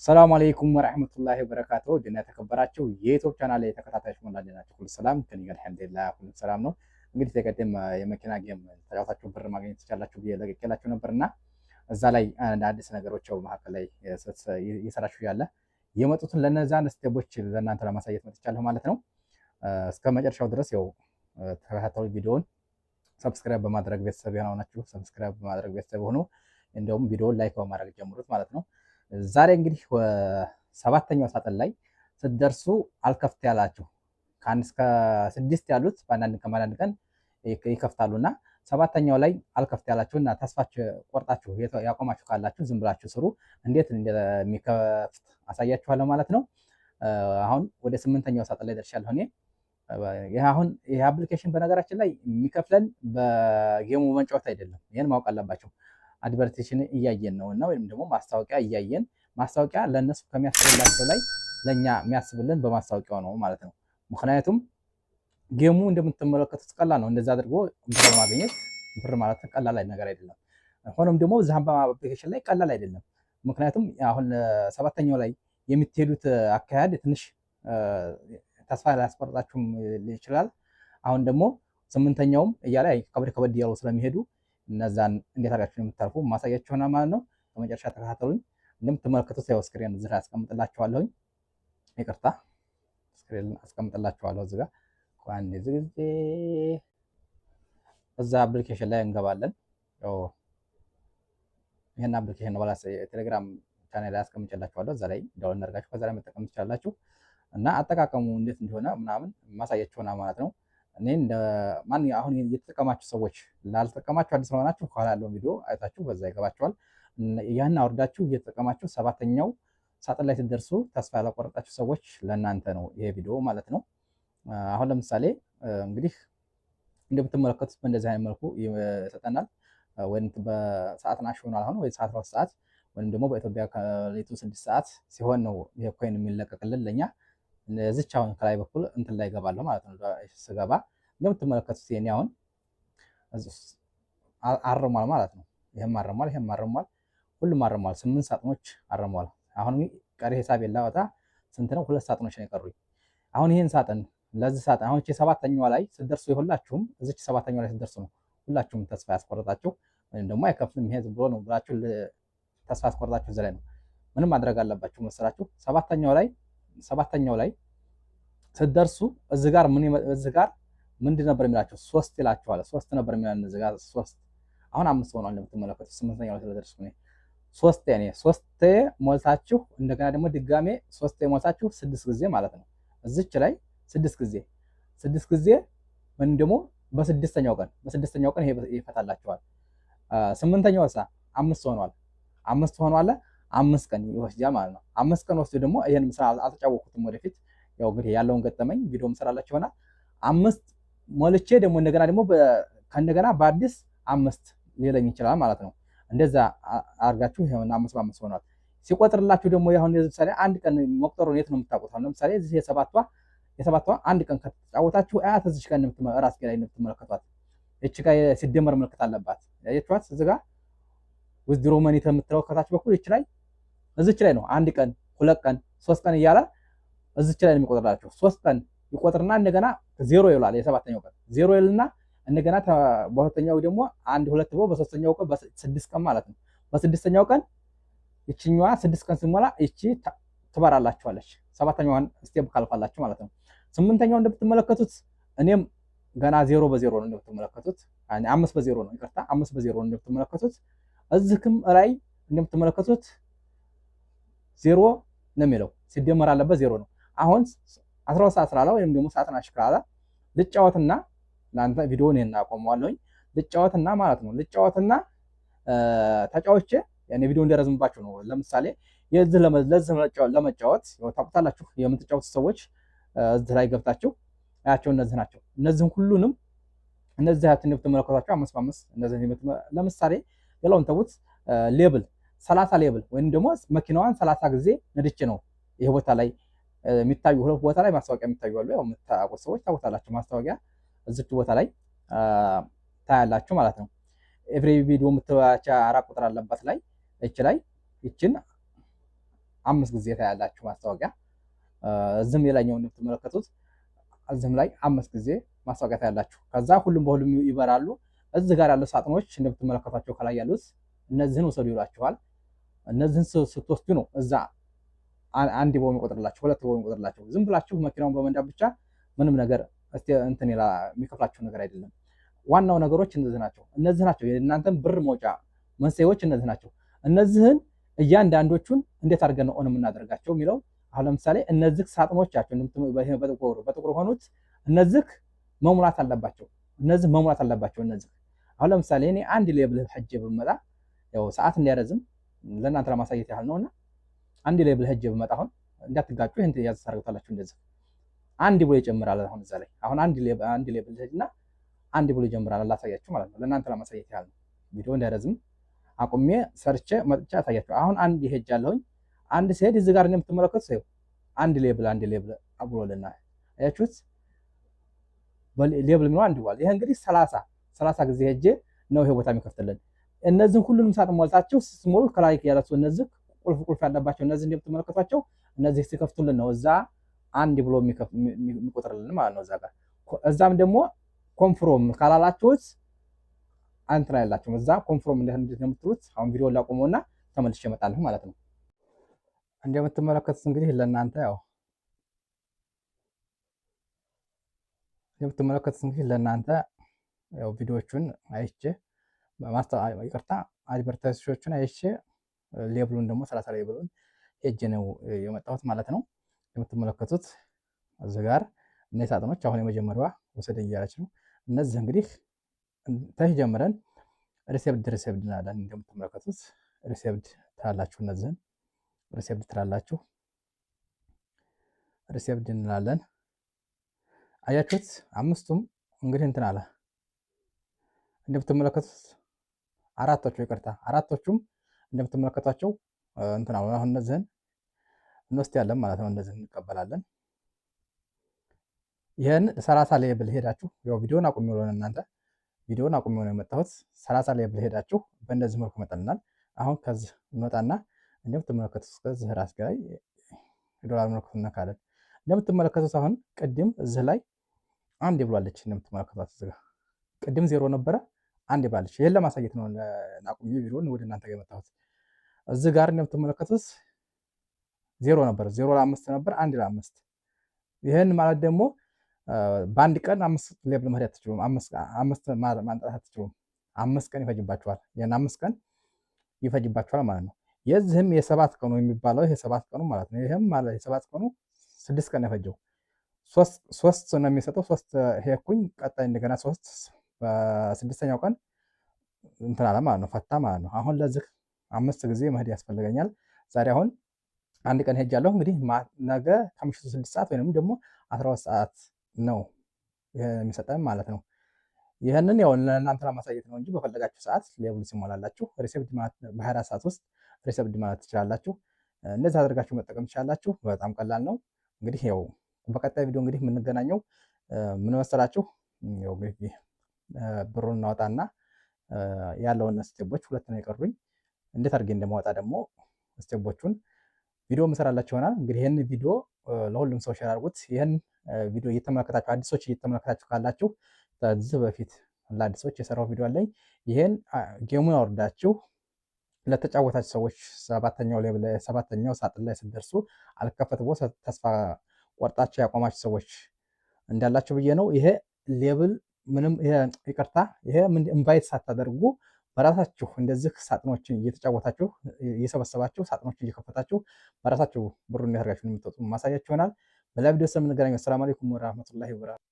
ሰላም አለይኩም ወራህመቱላሂ ወበረካቱሁ። ድና የተከበራችሁ የ YouTube channel ተከታታዮች ሞላ ናችሁ? ሁሉ ሰላም ከኔ ጋር አልሐምዱሊላህ፣ ሁሉ ሰላም ነው። እንግዲህ ተቀደም የመኪና game ተጫውታችሁ ብር ማግኘት ትችላላችሁ ብዬ ለቅቄላችሁ ነበርና እዛ ላይ አንድ አዲስ ነገሮች ያው መካከል ላይ እየሰራችሁ ያለ የመጡትን ለነዛን step ኦች ለእናንተ ለማሳየት መጥቻለሁ ማለት ነው። እስከ መጨረሻው ድረስ ያው ተከታተሉ ቪዲዮውን። Subscribe በማድረግ ቤተሰብ የሆናችሁ subscribe በማድረግ ቤተሰብ ሆኖ እንደውም ቪዲዮውን like በማድረግ ጀምሩት ማለት ነው። ዛሬ እንግዲህ ሰባተኛው ሳጥን ላይ ስትደርሱ አልከፍት ያላችሁ፣ ከ1 እስከ 6 ያሉት በአንዳንድ ቀን በአንዳንድ ቀን ይከፍታሉና ሰባተኛው ላይ አልከፍት ያላችሁ እና ተስፋችሁ ቆርጣችሁ ያቆማችሁ ካላችሁ ዝም ብላችሁ ስሩ። እንዴት እንደሚከፍት አሳያችኋለሁ ማለት ነው። አሁን ወደ ስምንተኛው ሳጥን ላይ ደርሻለሁ እኔ። ይህ አሁን ይህ application በነገራችን ላይ የሚከፍለን በ game ኡ መጫወት አይደለም። ይህን ማወቅ አለባቸው። Advertisement እያየን ነው እና ወይም ደግሞ ማስታወቂያ እያየን፣ ማስታወቂያ ለእነሱ ከሚያስብላቸው ላይ ለእኛ የሚያስብልን በማስታወቂያው ነው ማለት ነው። ምክንያቱም game ኡ እንደምትመለከቱት ቀላል ነው። እንደዛ አድርጎ ብር ማግኘት ብር ማለት ቀላል ነገር አይደለም። ሆኖም ደግሞ እዚህ application ላይ ቀላል አይደለም። ምክንያቱም አሁን ሰባተኛው ላይ የምትሄዱት አካሄድ ትንሽ ተስፋ ሊያስቆርጣችሁም ይችላል። አሁን ደግሞ ስምንተኛውም እያለ ከበድ ከበድ እያሉ ስለሚሄዱ እነዛን እንዴት አድርጋችሁ የምታልፉ ማሳያችሁ ይሆናል ማለት ነው። በመጨረሻ ተከታተሉኝ። እንደምትመለከቱት ያው screen እዚህ ላይ አስቀምጥላችኋለሁኝ። ይቅርታ፣ screen አስቀምጥላችኋለሁ እዚህ ጋር። አንድ ጊዜ እዛ application ላይ እንገባለን። ያው ይሄን application ነው ባላ ቴሌግራም ቻናል ላይ አስቀምጬላችኋለሁ። እዛ ላይ download አድርጋችሁ ከዛ ላይ መጠቀም ትችላላችሁ። እና አጠቃቀሙ እንዴት እንደሆነ ምናምን ማሳያችሁ ይሆናል ማለት ነው። እኔ እንደ ማን አሁን የተጠቀማችሁ ሰዎች፣ ላልተጠቀማችሁ፣ አዲስ ስለሆናችሁ ከኋላ ያለውን ቪዲዮ አይታችሁ በዛ ይገባችኋል። ያን አውርዳችሁ እየተጠቀማችሁ ሰባተኛው ሳጥን ላይ ስትደርሱ ተስፋ ያላቆረጣችሁ ሰዎች ለእናንተ ነው ይሄ ቪዲዮ ማለት ነው። አሁን ለምሳሌ እንግዲህ እንደምትመለከቱት በእንደዚህ አይነት መልኩ ይሰጠናል። ወይም በሰዓት ናሽ ሆኗል አሁን ወይ ሰዓት 12 ሰዓት ወይም ደግሞ በኢትዮጵያ ከሌሊቱ 6 ሰዓት ሲሆን ነው ይሄ coin የሚለቀቅልን ለኛ። እዚች አሁን ከላይ በኩል እንትን ላይ እገባለሁ ማለት ነው። ስገባ እንደምትመለከቱት የኔ አሁን አርሟል ማለት ነው። ይሄም አርሟል፣ ይሄም አርሟል፣ ሁሉም አርሟል። ስምንት ሳጥኖች አርሟል። አሁን ቀሪ ሂሳብ የላወጣ ስንት ነው? ሁለት ሳጥኖች ነው የቀሩኝ። አሁን ይሄን ሳጥን ለዚህ ሳጥን አሁን እቺ ሰባተኛዋ ላይ ስትደርሱ ሁላችሁም እዚች ሰባተኛዋ ላይ ስትደርሱ ነው ሁላችሁም ተስፋ ያስቆረጣችሁ ወይም ደግሞ አይከፍልም ይሄ ዝም ብሎ ነው ብላችሁ ተስፋ ያስቆረጣችሁ እዚህ ላይ ነው። ምንም ማድረግ አለባችሁ መሰላችሁ? ሰባተኛው ላይ ስትደርሱ እዚህ ጋር ምን እዚህ ጋር ምንድን ነበር የሚላችሁ? ሶስት ይላችኋል። ሶስት ነበር የሚላችሁ እዚህ ጋር ሶስት። አሁን አምስት ሆኗል እንደምትመለከቱት ስምንተኛው ላይ ስለደረስኩ ነው። ሶስት ያኔ ሶስት ሞልታችሁ እንደገና ደግሞ ድጋሜ ሶስት ሞልታችሁ ስድስት ጊዜ ማለት ነው። እዚች ላይ ስድስት ጊዜ፣ ስድስት ጊዜ ወይም ደግሞ በስድስተኛው ቀን ይሄ ይፈታላችኋል። ስምንተኛው ሳ አምስት ሆኗል። አምስት ሆኗል። 5 ቀን ይወስዳል ማለት ነው። 5 ቀን ወስዶ ደግሞ ይሄን ስራ አልተጫወኩትም። ወደፊት ያው እንግዲህ ያለውን ገጠመኝ ቪዲዮ ምሰራላችሁ ይሆናል። አምስት ሞልቼ ደግሞ እንደገና ደግሞ ከእንደገና በአዲስ አምስት ሊለኝ ይችላል ማለት ነው። እንደዛ አድርጋችሁ ይሄን አምስት በአምስት ሆኗል። ሲቆጥርላችሁ ደግሞ አሁን ለምሳሌ አንድ ቀን መቁጠሩን የት ነው የምታውቁት? አሁን ለምሳሌ እዚህ የሰባቷ አንድ ቀን ከተጫወታችሁ አያት እዚች ቀን ራስጌ ላይ እንደምትመለከቷት እቺ ጋር ሲደመር ምልክት አለባት። ያያችኋት እዚህ ጋር withdraw money የምትለው ከታች በኩል እቺ ላይ እዚች ላይ ነው። አንድ ቀን፣ 2 ቀን፣ 3 ቀን እያለ እዚች ላይ ነው የሚቆጥርላችሁ። 3 ቀን ይቆጥርና እንደገና ዜሮ ይላል። የሰባተኛው ቀን ዜሮ ይልና እንደገና በሁለተኛው ደግሞ አንድ ሁለት ብሎ በሶስተኛው ቀን በ6 ቀን ማለት ነው። በስድስተኛው ቀን ይችኛዋ 6 ቀን ሲሞላ ይቺ ትበራላችኋለች። ሰባተኛዋን step ካልፋላችሁ ማለት ነው። ስምንተኛው እንደምትመለከቱት እኔም ገና 0 በ0 ነው እንደምትመለከቱት፣ 5 በ0 ነው፣ ይቅርታ፣ 5 በ0 ነው እንደምትመለከቱት። እዚህም ላይ እንደምትመለከቱት ዜሮ ነው የሚለው፣ ሲደመር አለበት ዜሮ ነው። አሁን 12 ሰዓት ስላለ ወይም ደግሞ ሰዓትን አሽክራለ ልጫወትና ለአንተ ቪዲዮውን ይሄን አቆመዋለሁኝ። ልጫወትና ማለት ነው፣ ልጫወትና ተጫውቼ ያኔ ቪዲዮ እንዲረዝምባችሁ ነው። ለምሳሌ የዚህ ለዚህ ለመጫወት ታውቁታላችሁ፣ የምትጫወቱ ሰዎች እዚህ ላይ ገብታችሁ አያቸው እነዚህ ናቸው። እነዚህን ሁሉንም እነዚህ እንደምትመለከቷቸው አምስት በአምስት እነዚህ ለምሳሌ ሌላውን ተዉት። Level 30 level ወይም ደግሞ መኪናዋን 30 ጊዜ ነድቼ ነው ይሄ ቦታ ላይ የሚታዩ፣ ሁለት ቦታ ላይ ማስታወቂያ የሚታዩ አሉ። ያው የምታውቁት ሰዎች ታውቁታላችሁ። ማስታወቂያ እዚች ቦታ ላይ ታያላችሁ ማለት ነው። Every video የምትባቻ አራት ቁጥር አለባት ላይ እች ላይ ይችን 5 ጊዜ ታያላችሁ ማስታወቂያ። እዚህም ሌላኛው እንደምትመለከቱት እዚህም ላይ 5 ጊዜ ማስታወቂያ ታያላችሁ። ከዛ ሁሉም በሁሉም ይበራሉ። እዚህ ጋር ያሉ ሳጥኖች እንደምትመለከቷቸው ከላይ ያሉት እነዚህን ውሰዱ ይሏችኋል። እነዚህን ስትወስዱ ነው እዛ አንድ ቦም ይቆጥርላችሁ፣ 2 ቦም ይቆጥርላችሁ። ዝም ብላችሁ መኪናውን በመንዳት ብቻ ምንም ነገር እስቲ እንትን ይላ የሚከፍላችሁ ነገር አይደለም። ዋናው ነገሮች እነዚህ ናቸው። እነዚህ ናቸው የእናንተን ብር መውጫ መንስኤዎች እነዚህ ናቸው። እነዚህን እያንዳንዶቹን እንዴት አድርገን ነው on የምናደርጋቸው የሚለው አሁን ለምሳሌ እነዚህ ሳጥኖቻቸው በጥቁር ሆኑት እነዚህ መሙላት አለባቸው። እነዚህ መሙላት አለባቸው። እነዚህ አሁን ለምሳሌ እኔ አንድ level ሄጄ ብመጣ ያው ሰዓት እንዳይረዝም ለእናንተ ለማሳየት ያህል ነውና አንድ level ሄጄ ብመጣ አሁን እንዳትጋጩ ይሄን ያዝ ታደርጉታላችሁ። እንደዚህ አንድ ብሎ ይጨምራል። አሁን እዛ ላይ አሁን አንድ level ሄድና አንድ ብሎ ይጀምራል። ላሳያችሁ ማለት ነው፣ ለእናንተ ለማሳየት ያህል ነው። ቪዲዮ እንዳይረዝም አቁሜ ሰርቼ መጥቼ አሳያችሁ። አሁን አንድ ሄጃለሁኝ። አንድ ሲሄድ እዚህ ጋር እንደምትመለከቱት ይኸው አንድ level አብሮልናል። አያችሁት? level ነው አንድ ብሏል። ይሄ እንግዲህ 30 ጊዜ ሄጄ ነው ይሄ ቦታ የሚከፍትልን። እነዚህን ሁሉንም ሳጥን ሞልታችሁ ስትሞሉ ከላይ ያላችሁ እነዚህ ቁልፍ ያለባቸው እነዚህ እንደምትመለከቷቸው እነዚህ ሲከፍቱልን ነው እዛ አንድ ብሎ የሚቆጥርልን ማለት ነው። እዛ ጋር እዛም ደግሞ confirm ካላላችሁት አንተ ላይ ያላችሁ እዛ confirm እንደምትሉት አሁን ቪዲዮ ላቆመውና ተመልሼ እመጣለሁ ማለት ነው። እንደምትመለከቱት እንግዲህ ለእናንተ ያው እንደምትመለከቱት እንግዲህ ለእናንተ ያው ቪዲዮዎቹን አይቼ ይቅርታ advertise ኦቹን አይቼ level ኡን ደግሞ 30 level ኡን ሄጄ ነው የመጣሁት ማለት ነው። እንደምትመለከቱት እዚህ ጋር እነዚህ ሳጥኖች አሁን የመጀመሪያዋ ወሰደኝ እያለች ነው። እነዚህ እንግዲህ ተጀምረን received እንላለን። እንደምትመለከቱት received ትላላችሁ። እነዚህን received ትላላችሁ። received እንላለን። አያችሁት? አምስቱም እንግዲህ እንትን አለ እንደምትመለከቱት አራቶቹ ይቅርታ አራቶቹም እንደምትመለከቷቸው እንትን አሉ። አሁን እነዚህን እንወስዳለን ማለት ነው። እነዚህን እንቀበላለን። ይሄን 30 level ሄዳችሁ ያው ቪዲዮን አቁሜው ነው እናንተ ቪዲዮን አቁሜው ነው የመጣሁት። 30 level ሄዳችሁ በእንደዚህ መልኩ መጠልናል። አሁን ከዚህ እንወጣና እንደምትመለከቱት ከዚህ ራስ ጋር የዶላር ምልክቱን እንነካለን። እንደምትመለከቱት አሁን ቅድም እዚህ ላይ አንድ ብሏለች። እንደምትመለከቷት እዚህ ጋር ቅድም 0 ነበረ አንድ ብላለች። ይሄን ለማሳየት ነው አቁሜ ቪዲዮን ወደ እናንተ ጋር የመጣሁት። እዚህ ጋር እንደምትመለከቱት 0 ነበር፣ 0 ለ5 ነበር፣ 1 ለ5። ይሄን ማለት ደግሞ በአንድ ቀን 5 level መሄድ አትችሉም። 5 ማምጣት አትችሉም። 5 ቀን ይፈጅባችኋል። ይሄን 5 ቀን ይፈጅባችኋል ማለት ነው። የዚህም የ7 ቀኑ የሚባለው ይሄ 7 ቀኑ ማለት ነው። ይሄም ማለት የ7 ቀኑ 6 ቀን የፈጀው 3 ነው የሚሰጠው። 3 ሄድኩኝ ቀጣይ እንደገና 3 በስድስተኛው ቀን እንትን አለ ማለት ነው፣ ፈታ ማለት ነው። አሁን ለዚህ 5 ጊዜ መሄድ ያስፈልገኛል። ዛሬ አሁን አንድ ቀን ሄጃለሁ። እንግዲህ ነገ ከምሽቱ 6 ሰዓት ወይንም ደግሞ 12 ሰዓት ነው የሚሰጠን ማለት ነው። ይሄንን ያው ለእናንተ ለማሳየት ነው እንጂ በፈለጋችሁ ሰዓት level ሲሞላላችሁ received ማለት በ24 ሰዓት ውስጥ received ማለት ትችላላችሁ። እንደዚህ አድርጋችሁ መጠቀም ትችላላችሁ። በጣም ቀላል ነው። እንግዲህ ያው በቀጣይ ቪዲዮ እንግዲህ የምንገናኘው ምን መሰላችሁ? ያው እንግዲህ ብሩን እናወጣና ያለውን step ኦች ሁለት ነው የቀሩኝ። እንዴት አድርጌ እንደማወጣ ደግሞ step ኦቹን ቪዲዮ ምሰራላችሁ ይሆናል። እንግዲህ ይሄን ቪዲዮ ለሁሉም ሰው share አድርጉት። ይሄን ቪዲዮ እየተመለከታችሁ አዲሶች እየተመለከታችሁ ካላችሁ ከዚህ በፊት ለአዲሶች የሰራው ቪዲዮ አለኝ። ይሄን game ኡን አወርዳችሁ ለተጫወታችሁ ሰዎች ሰባተኛው level ሰባተኛው ሳጥን ላይ ስትደርሱ አልከፈት ብሎ ተስፋ ቆርጣችሁ ያቆማችሁ ሰዎች እንዳላችሁ ብዬ ነው። ይሄ level ምንም ይሄ ይቅርታ ይሄ ምን invite ሳታደርጉ በራሳችሁ እንደዚህ ሳጥኖችን እየተጫወታችሁ እየሰበሰባችሁ ሳጥኖችን እየከፈታችሁ በራሳችሁ ብሩን እንዲያደርጋችሁ የምትወጡ ማሳያችሁ ይሆናል። በሌላ ቪዲዮ ስለምንገናኝ ሰላም አለይኩም ወራህመቱላሂ ወበረካቱ።